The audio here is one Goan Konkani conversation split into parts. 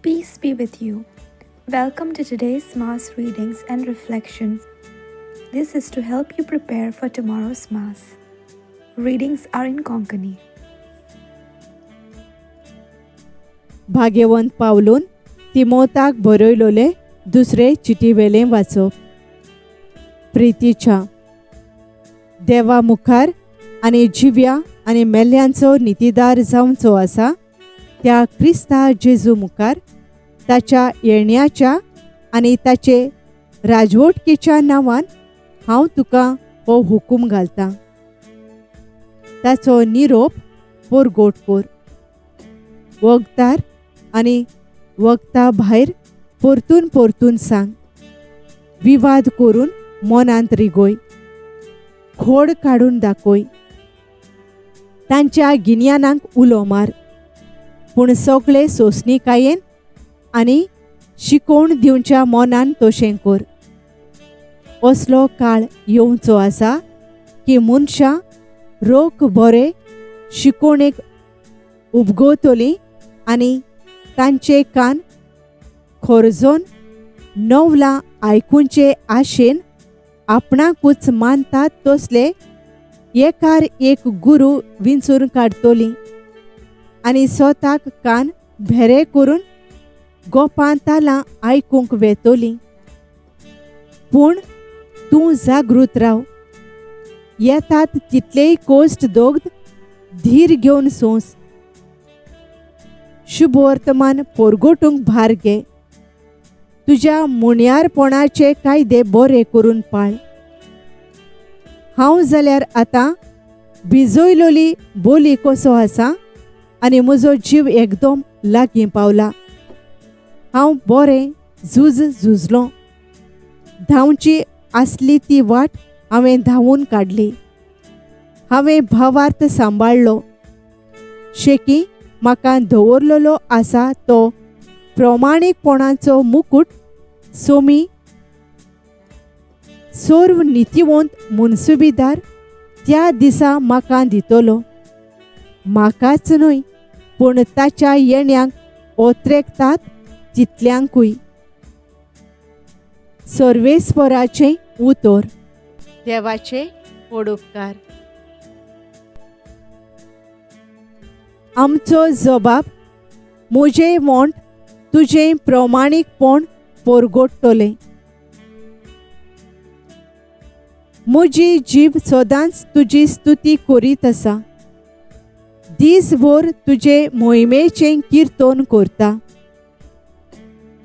Peace be with you. Welcome to today's Mass readings and reflections. This is to help you prepare for tomorrow's Mass. Readings are in Konkani. भाग्यवंत पावलून तिमोताक बरयलोले दुसरे चिटीवेलें वाचप. प्रितीच्या देवा मुखार आनी जिव्या आनी मेल्ल्यांचो नितीदार जावचो आसा त्या क्रिस्ता जेजू मुखार ताच्या येण्याच्या आनी ताचे राजवटकेच्या नांवान हांव तुका हो हुकूम घालतां. ताचो निरोप पोरगोट कोर. वखदार आनी वखदा भायर परतून परतून सांग. विवाद करून मनांत रिगोय. खोड काडून दाखय. तांच्या गिन्यानाक उलो मार. पूण सगळे सोंसणीकायेन आनी शिकोवण दिवच्या मनान तशें कर. असलो काळ येवचो आसा की मनशां रोख बरे शिकोवणेक उबगतलीं आनी तांचे कान खोरजोन नवलां आयकुचे आशेन आपणाकूच मानतात तसले एकार एक गुरू विंचून काडटलीं आनी स्वताक कान भेरे करून गोपां तालां आयकूंक वेतलीं. पूण तूं जागृत राव. येतात तितलेय कोश्ट दोग्ध धीर घेवन सोंस. शुभवर्तमान पोरगोटूंक भार घे. तुज्या मुणयारपणाचे कायदे बरे करून पाळ. हांव जाल्यार आतां भिजयलोली बोली कसो आसा आनी म्हजो जीव एकदम लागीं पावला. हांव बरें झूज झुजलो. धांवची आसली ती वाट हांवें धांवून काडली. हांवें भावार्थ सांबाळ्ळो. शेकी म्हाका दवरलेलो आसा तो प्रमाणीकपणाचो मुकूट सोमी सर्व नितीवंत मुनसुबीदार त्या दिसा म्हाका दितलो. म्हाकाच न्हय पूण ताच्या येण्याक ओत्रेकतात तितल्यांकूय. सर्वेस्पराचें उतर. देवाचे पडुपकार. आमचो जबाब म्हजें वोंट तुजें प्रमाणीकपण पोरगोडटलें. म्हजी जीब सदांच तुजी स्तुती करीत आसा. दीसभर तुजे मोहिमेचें किर्तन करता.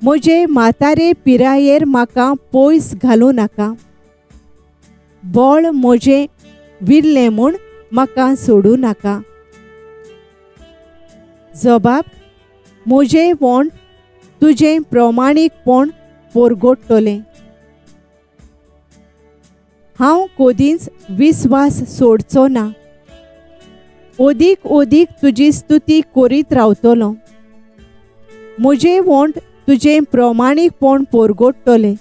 म्हजे म्हातारे पिरायेर म्हाका पयस घालूं नाका. बळ म्हजें विरलें म्हूण म्हाका सोडूं नाका. जबाब म्हजें वोंट तुजें प्रमाणीकपण पोरगोडटलें. हांव कदींच विस्वास सोडचो ना. अदीक अदीक तुजी स्तुती करीत रावतलो. म्हजें वोंट तुजें प्रमाणीकपण पोरगोडटलें.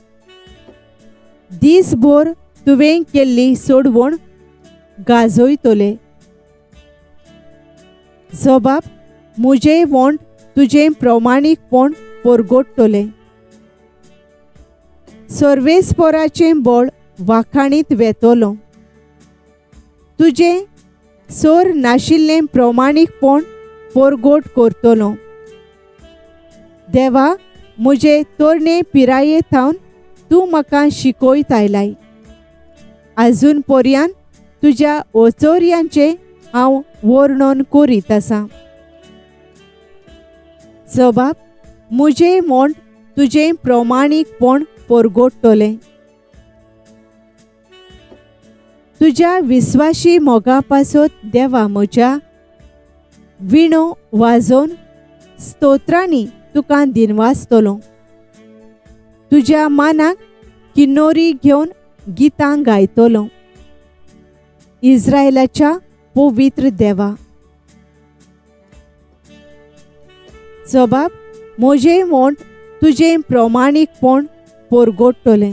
दीसभर तुवें केल्ली सोडवण गाजयतले. जबाब म्हजें वोंट तुजें प्रमाणीकपण पोरगोडटलें. सर्वेस्पराचें बळ वाखाणीत वेतलो. तुजें सोर नाशिल्लें प्रमाणीकपण पोरगोट करतलो. देवा म्हजे तरणे पिराये थावन तूं म्हाका शिकयत आयलाय. आजून पर्यान तुज्या ओचोर्यांचें हांव वर्णन करीत आसा. जबाब म्हजें वोंट तुजें प्रमाणीकपण पोरगोडटलें. तुज्या विस्वाशी मोगा पासत देवा म्हज्या विणो वाजोवन स्तोत्रांनी तुका दिनवासतलो. तुज्या मानाक किन्नोरी घेवन गितां गायतलो. इस्रायलाच्या पवित्र देवा. जबाब म्हजें वोंट तुजें प्रमाणीकपण पोरगोडटलें.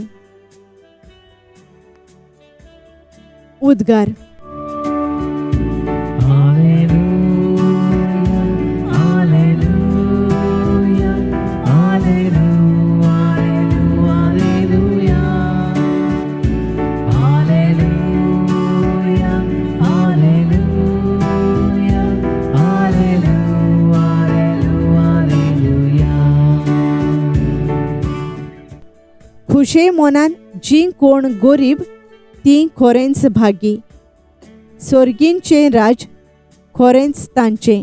उद्गार. Alleluia, Alleluia, खुशे मनान जीं कोण गोरीब तीं खोरेंच भागी, सोर्गींचें राज खोरेंच तांचें.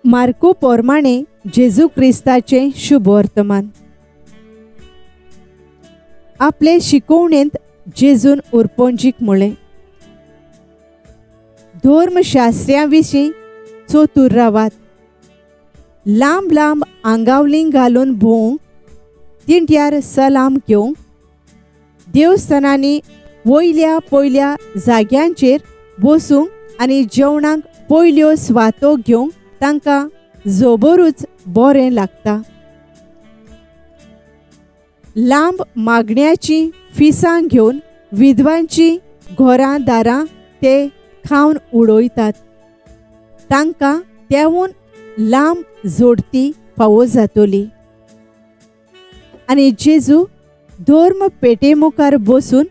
मार्कू पोरमाणे जेजू क्रिस्ताचें शुभवर्तमान. आपले शिकोवणेंत जेजून उरपोंजीक म्हळें, धर्मशास्त्र्यां विशीं चतूर रावात. लांब लांब आंगावलीं घालून भोंवंक, तिंट्यार सलाम घेवंक, देवस्थानांनी वयल्या पयल्या जाग्यांचेर बसूंक आनी जेवणाक पयल्यो स्वातो घेवंक तांकां जोबरूच बरें लागता. लांब मागण्याची फिसां घेवन विधवांची घरां दारां ते खावन उडयतात. तांकां तेवून लांब जोडती फावो जातली. आनी जेजू धर्म पेटे मुखार बसून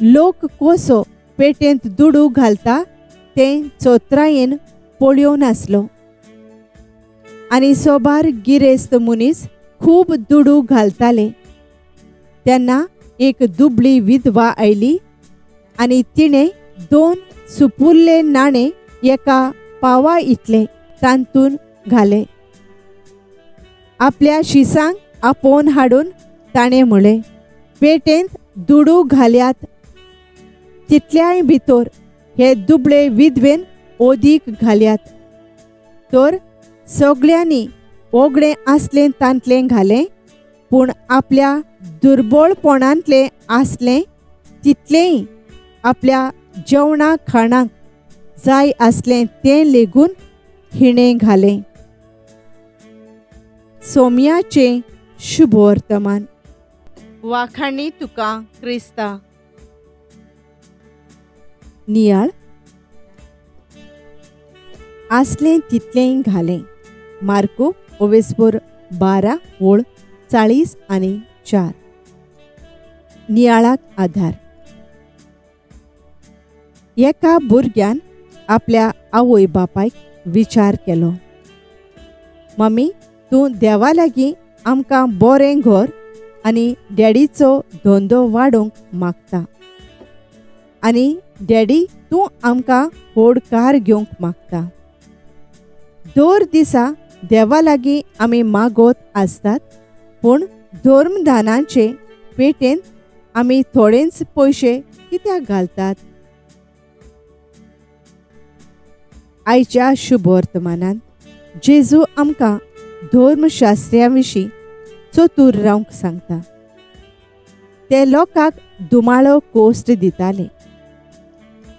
लोक कसो पेटेंत दुडू घालता तें चोत्रायेन पळोवन आसलो. आनी सोबार गिरेस्त मनीस खूब दुडू घालताले. तेन्ना एक दुबळी विधवा आयली आनी तिणें 2 सुपुल्ले नाणे एका पावा इतले तांतून घाले. आपल्या शिसांक आपोवन हाडून ताणें म्हळें, पेटेंत दुडू घाल्यात तितल्याय भितर हे दुबळे विधवेन ओदीक घाल्यात. तर सगळ्यांनी ओगळें आसलें तांतलें घालें, पूण आपल्या दुर्बळपणांतलें आसलें तितलेंय आपल्या जेवणा खाणाक जाय आसलें तें लेगून हिणें घालें. सोम्याचें शुभवर्तमान. वाखाणी तुका क्रिस्ता. नियाळ. आसलें तितलेंय घालें. मार्को ओवेस्पोर 12 ओळ 40 आनी 4. नियाळाक आधार. एका भुरग्यान आपल्या आवय बापायक विचार केलो, मम्मी तूं देवा लागीं आमकां बरें घर आनी डॅडीचो धंदो वाडोवंक मागता, आनी डॅडी तूं आमकां व्हड कार घेवंक मागता. दर दिसा देवा लागीं आमी मागोत आसतात, पूण धर्मदानाचे पेटेंत आमी थोडेच पयशे कित्याक घालतात? आयच्या शुभवर्तमानान जेजू आमकां धर्मशास्त्र्या विशीं चतूर रावंक सांगता. ते लोकांक दुमाळो कोश्ट दिताले,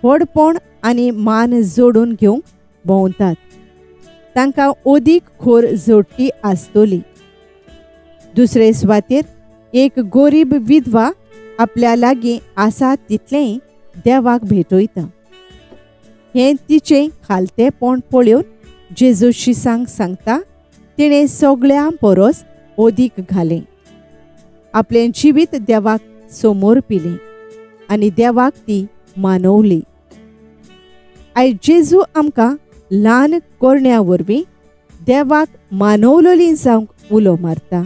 व्हडपण आनी मान जोडून घेवंक भोंवतात. तांकां ओदीक खोर जोडटी आसतली. दुसरे सुवातेर एक गोरीब विधवा आपल्या लागीं आसा तितलेंय देवाक भेटयता. हें तिचें खालतेपण पळोवन जेजू शिसांक सांगता, तिणें सगळ्यां परस ओदीक घालें, आपलें जिवीत देवाक समोर पिलें आनी देवाक ती मानवली. आयज जेजू आमकां ल्हान करण्या वरवीं देवाक मानवलोली जावंक उलो मारता.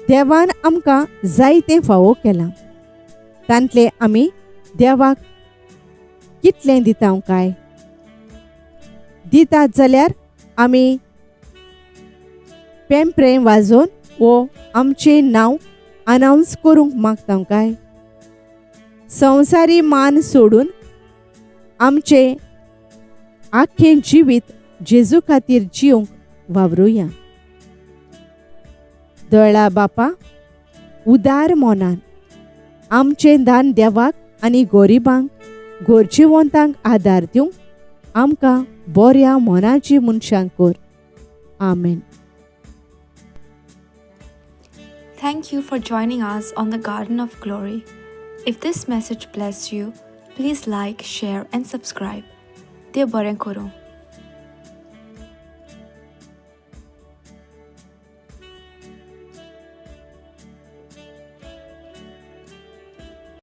देवान आमकां जायतें फावो केलां, तांतलें आमी देवाक कितलें दिता काय? दितात जाल्यार आमी पेंपरें वाजोवन वो आमचें नांव अनावंस करूंक मागता काय? संवसारी मान सोडून आमचें आख्खें जिवीत जेजू खातीर जिवंक वावरुया. दळा बापा, उदार मनान आमचें दान देवाक आनी गोरिबांक गरजेवंतांक आदार दिवंक आमकां बऱ्या मनाची मनशां कर. आमेन. Thank you for joining us on the Garden of Glory. If this message blessed you, please like, share and subscribe. देव बरें करूं.